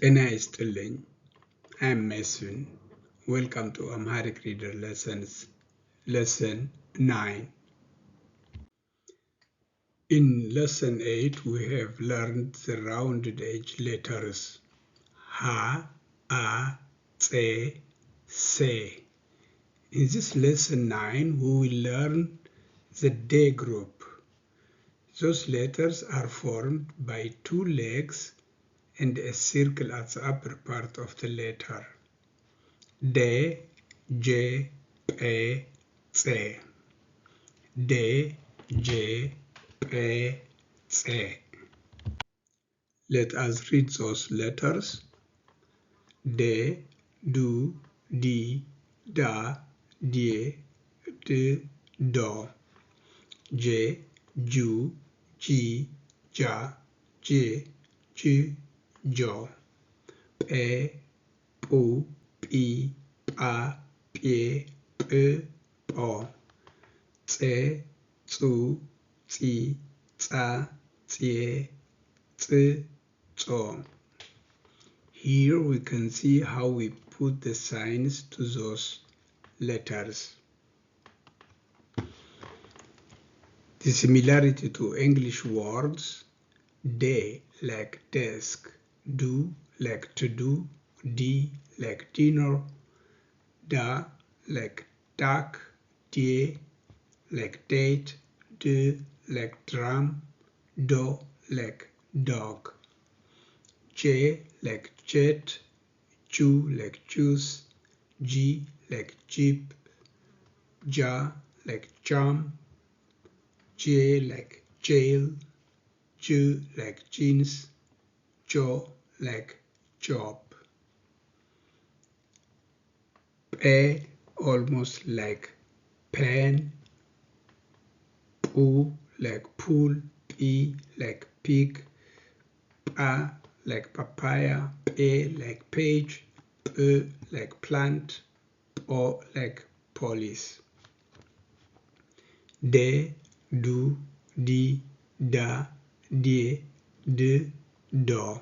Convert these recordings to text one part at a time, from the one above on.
ጤና ይስጥልኝ። I'm Mesfin. Welcome to Amharic Reader Lessons, Lesson 9. In Lesson 8, we have learned the rounded edge letters H, A, Tse, Se. In this Lesson 9, we will learn the D group. Those letters are formed by two legs and a circle at the upper part of the letter. D, J, P, C. D, J, P, C. Let us read those letters. D, D, D, Da, D, D, Do. J, Ju, G, Ja, J, J, Jo. P, Pu, P, Pa, P, P, Po. C, Tsu, Tsi, Tsa, Tse, Tse, Tso. Here we can see how we put the signs to those letters. The similarity to English words, D like desk, do like to do, D like dinner, da like duck, D like date, D like drum, do like dog, J like jet, Ju like juice, G like jeep, Ja like jam, J like jail, Ju like jeans, Jo like job. P almost like pen, Pu like pool, P like pig, Pa like papaya, P like page, P like plant, Po like police. D, Du, D, Da, D, D, Do.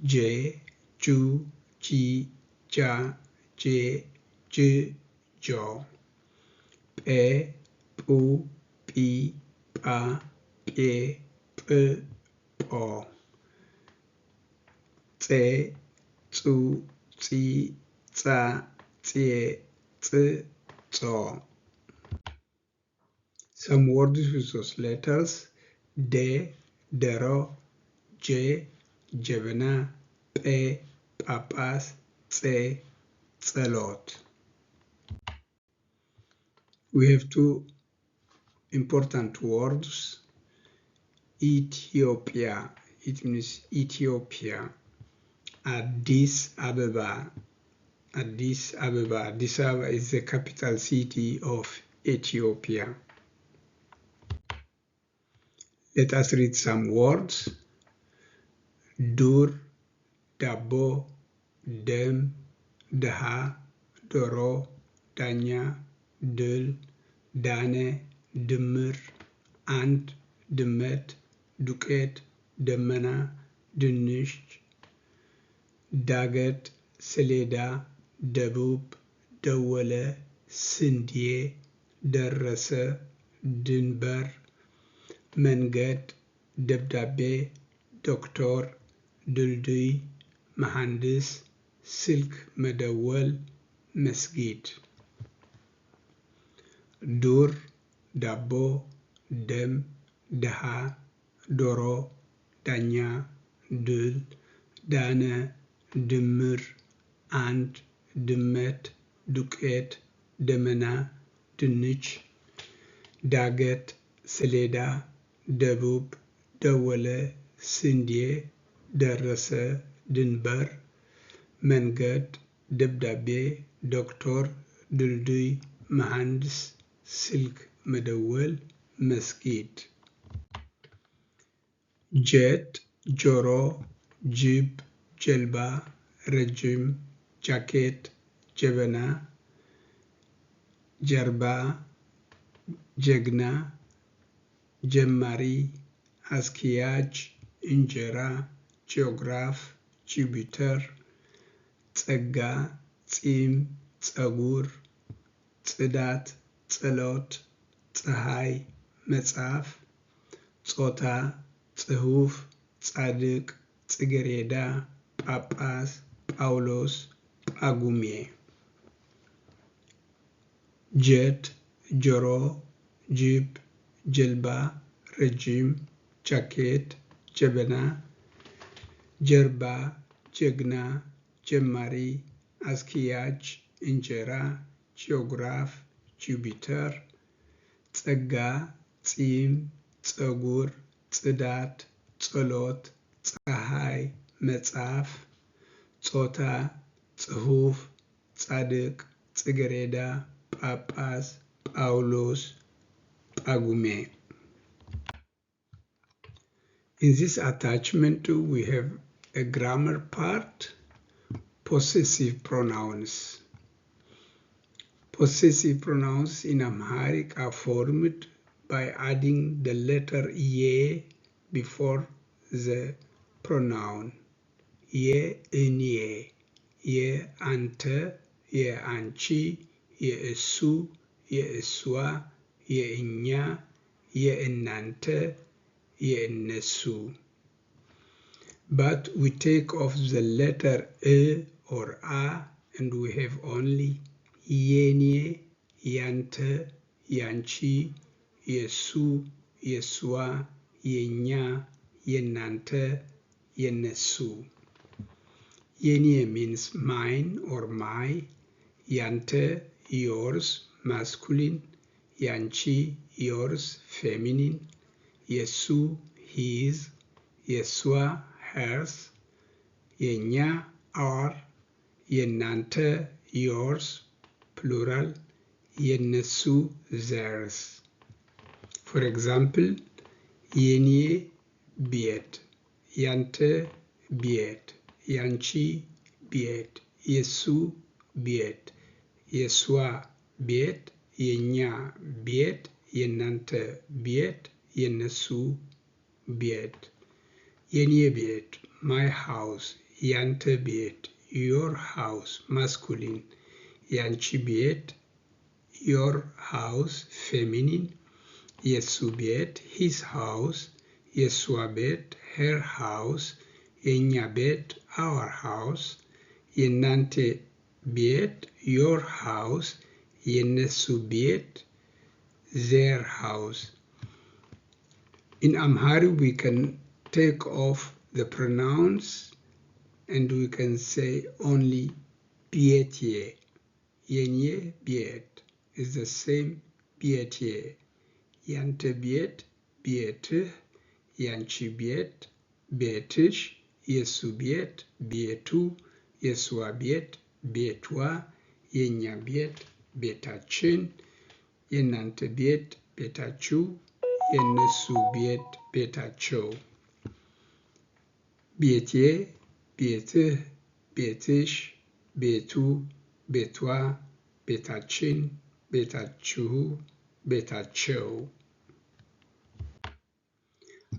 J, Ju, G, Ja, J, J, Jo. P, Pu, P, Pa, P, P, Po. Tse, Tsu, Tsi, Tsa, Tse, Tse, Tso. Some words with those letters: D, Dero, J, Jebena, P, Papas, Tse, Tselot. We have two important words. Ethiopia, it means Ethiopia. Addis Ababa, Addis Ababa. Addis Ababa is the capital city of Ethiopia. Let us read some words. Dur, Dabo, Dem, Daha, Doro, Danya, Dul, Dane, Dimir, And, Dimet, Duket, Demena, Dinish, Daget, Seleda, Debub, Dewele, Sindye, Derese, Dinber, Menged, Debdabe, Doctor, Dulduy, Mahandis, Silk Medawel, Mesgid. Dur, Dabo, Dem, Daha, Doro, Danya, Dul, Dane, Dimir, And, Dimet, Duket, Demena, Dinich, Daget, Seleda, Debub, Dewele, Sindye, Derese, Dinber, Menged, Debdabe, Doctor, Dulduy, Mahandis, Silk Medawel, Mesgid. Jet, Joro, Jib, Jelba, Rejim, Jacket, Jebena, Jerba, Jegna, Jemmari, Askiaj, Injera, Geograph, ጁፒተር፣ ጸጋ፣ ጺም፣ ጸጉር፣ ጽዳት፣ ጸሎት፣ ፀሐይ፣ መጽሐፍ፣ ጾታ፣ ጽሑፍ፣ ጻድቅ፣ ጽጌረዳ፣ ጳጳስ፣ ጳውሎስ፣ ጳጉሜ። ጀት፣ ጆሮ፣ ጅብ፣ ጀልባ፣ ረጅም፣ ጃኬት፣ ጀበና፣ ጀርባ፣ ጀግና፣ ጀማሪ፣ አስኪያጅ፣ እንጀራ፣ ጂኦግራፍ፣ ጁፒተር፣ ጸጋ፣ ጺም፣ ጸጉር፣ ጽዳት፣ ጸሎት፣ ፀሐይ፣ መጽሐፍ፣ ጾታ፣ ጽሑፍ፣ ጻድቅ፣ ጽጌረዳ፣ ጳጳስ፣ ጳውሎስ፣ ጳጉሜ። In this attachment, we have a grammar part, possessive pronouns. Possessive pronouns in Amharic are formed by adding the letter የ before the pronoun. የእኔ፣ የአንተ፣ የአንቺ፣ የእሱ፣ የእሷ፣ የእኛ፣ የእናንተ፣ የእነሱ። But we take off the letter እ or አ and we have only የኔ፣ ያንተ፣ ያንቺ፣ የሱ፣ የሷ፣ የኛ፣ የናንተ፣ የነሱ። የኔ means mine or my, ያንተ yours masculine, ያንቺ yours feminine, የሱ his, የሷ hers, የኛ our, የናንተ yours plural, የነሱ theirs. For example, የኔ ቤት፣ ያንተ ቤት፣ ያንቺ ቤት፣ የሱ ቤት፣ የሷ ቤት፣ የኛ ቤት፣ የናንተ ቤት፣ የነሱ ቤት። የኔ ቤት my house፣ ያንተ ቤት your house masculine፣ ያንቺ ቤት your house feminine፣ የሱ ቤት his house፣ የሷ ቤት her house፣ የእኛ ቤት our house፣ የእናንተ ቤት your house፣ የነሱ ቤት their house. In Amharic, we can take off the pronouns and we can say only ቤቴ። የኔ ቤት is the same ቤቴ። ያንተ ቤት ቤትህ፣ ያንቺ ቤት ቤትሽ፣ የሱ ቤት ቤቱ፣ የሷ ቤት ቤቷ፣ የእኛ ቤት ቤታችን፣ የእናንተ ቤት ቤታችሁ፣ የእነሱ ቤት ቤታቸው። ቤቴ፣ ቤትህ፣ ቤትሽ፣ ቤቱ፣ ቤቷ፣ ቤታችን፣ ቤታችሁ፣ ቤታቸው።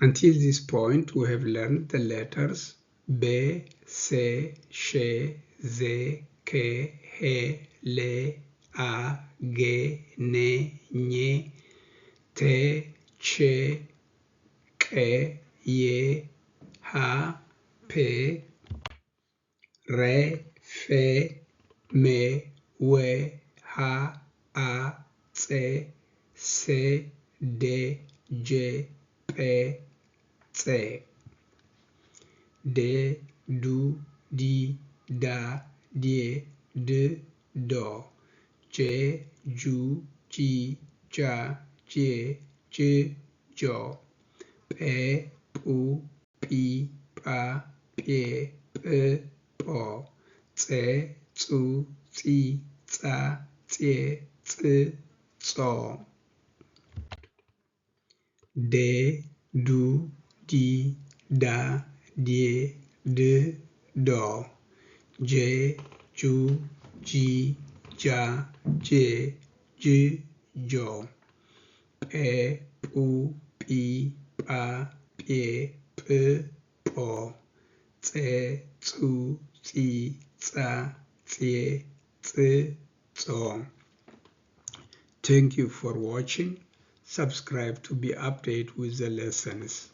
Until this point, we have learned the letters በ, ሰ, ሸ, ዘ, ከ, ሀ, ለ, አ, ገ, ነ, ኘ, ተ, ቸ, ቀ, የ, ሀ, ፐ, ረ, ፈ, መ, ወ, ሀ, አ, ጸ, ሰ, ደ, ጀ, ጰ, ጸ። ደ, ዱ, ዲ, ዳ, ዴ, ድ, ዶ፣ ጀ, ጁ, ጂ, ጃ, ጄ, ጅ, ጆ፣ ጴ, ጱ, ጲ, ጳ, ጴ, ጵ, ጶ፣ ጸ, ጹ, ጺ, ጻ, ጼ, ጽ, ጾ። ደ, ዱ, ዲ, ዳ, ዴ, ድ, ዶ፣ ጀ, ጁ, ጂ, ጃ, ጄ, ጅ, ጆ፣ ጴ, ጱ, ጲ, ጳ, ጴ, ጵ, ጶ፣ ፄ, ጹ, ጺ, ጻ, ጼ, ጽ, ጾ. Thank you for watching. Subscribe to be updated with the lessons.